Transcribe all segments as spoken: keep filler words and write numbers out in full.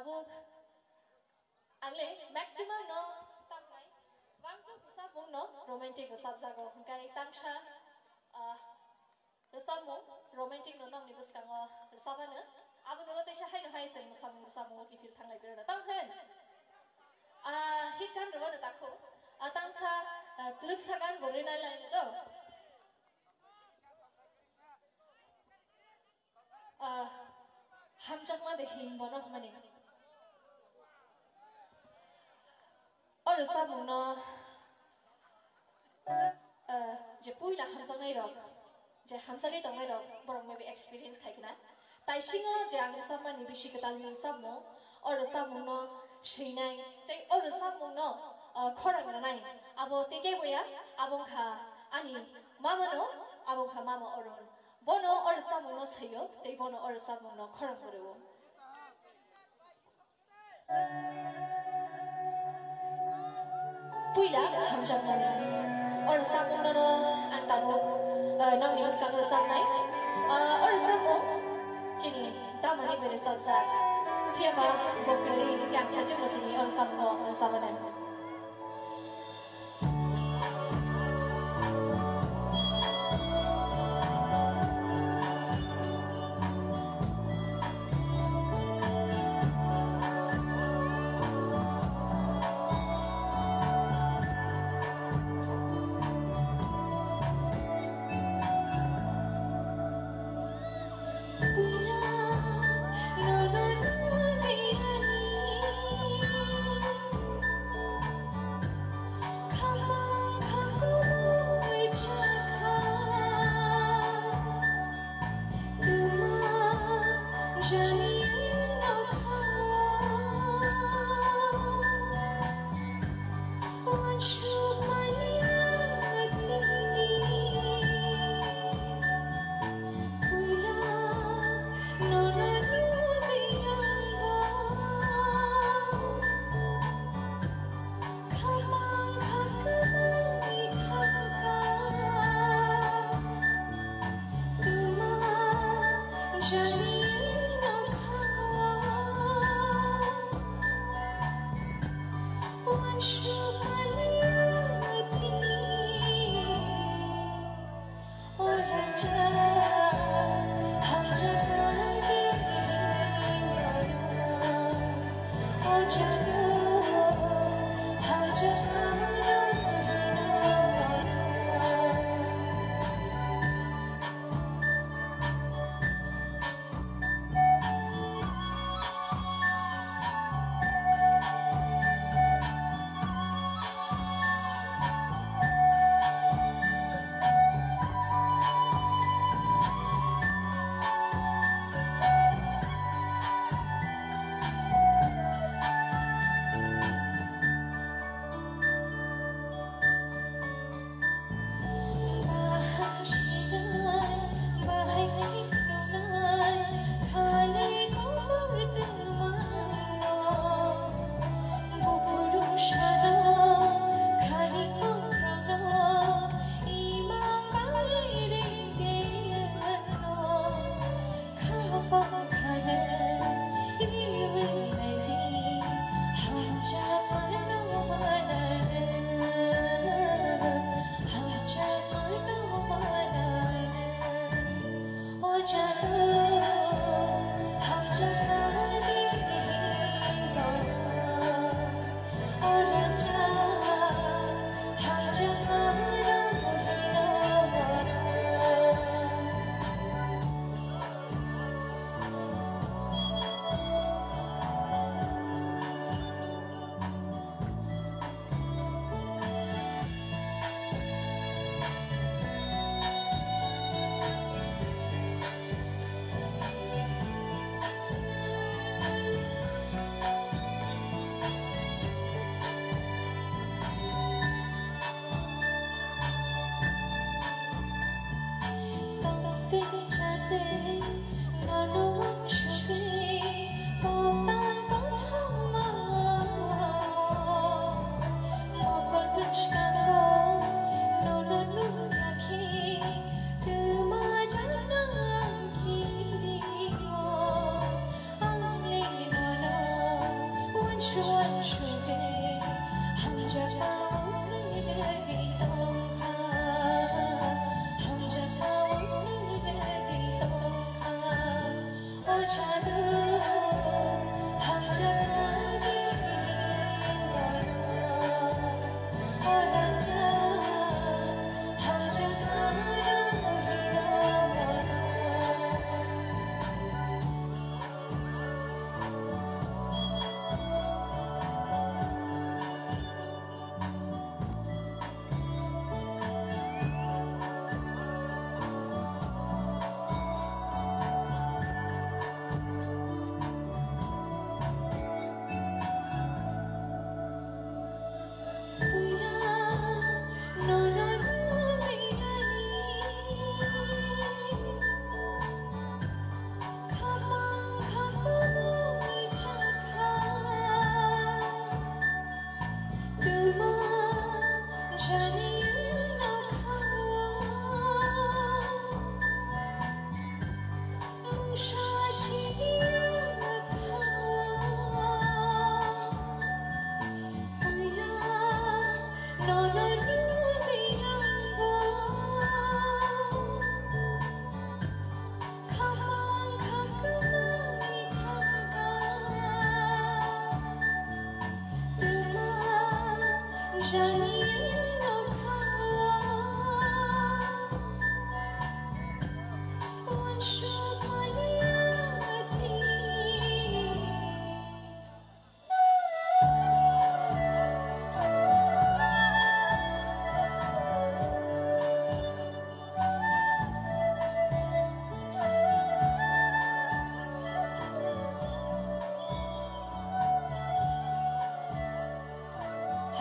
Tabuk ang le maximum no tamnai bangkuk rwchapmung no romantic rwchapjago, hwnkhe tangsa, ah, rwchapmung romantic no nokni bwskango rwchapano, aboni ulo teisa haino hai chwng mwsamung rwchapmungo kiphil thanglai berano. Tamo hwn? Ah, hit gan rwmano takhu. Ah, tangsa, ah, twrwksa gan bo rwna lai do. Ah, hamjakma de him bono hwnmani. O rwchapmungno, ah, je puila hamjaknairok, je hamjaknai tongnairok, borok maybe experience khai khna. Taisingo je ang rwchapmani bisi kwtalni rwchapmung, o rwchapmungno swinai tei o rwchapmungno, ah, khorang rwnai, abo tei keboya, abo wngkha ani mamano, abo wngkha mama Arun. Bono o rwchapmungno swiyo tei bono o rwchapmungno khorang rwo. Puila hamjakmani. O rwchapmungno ang tabuk, eh, nokni bwskango rwchapnai. Eh, o rwchapmung chini damani bai rwchapjak. Phiya ba bo kwrwi yang sajwkno tini o rwchapmungno rwchabanai.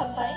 Hambai,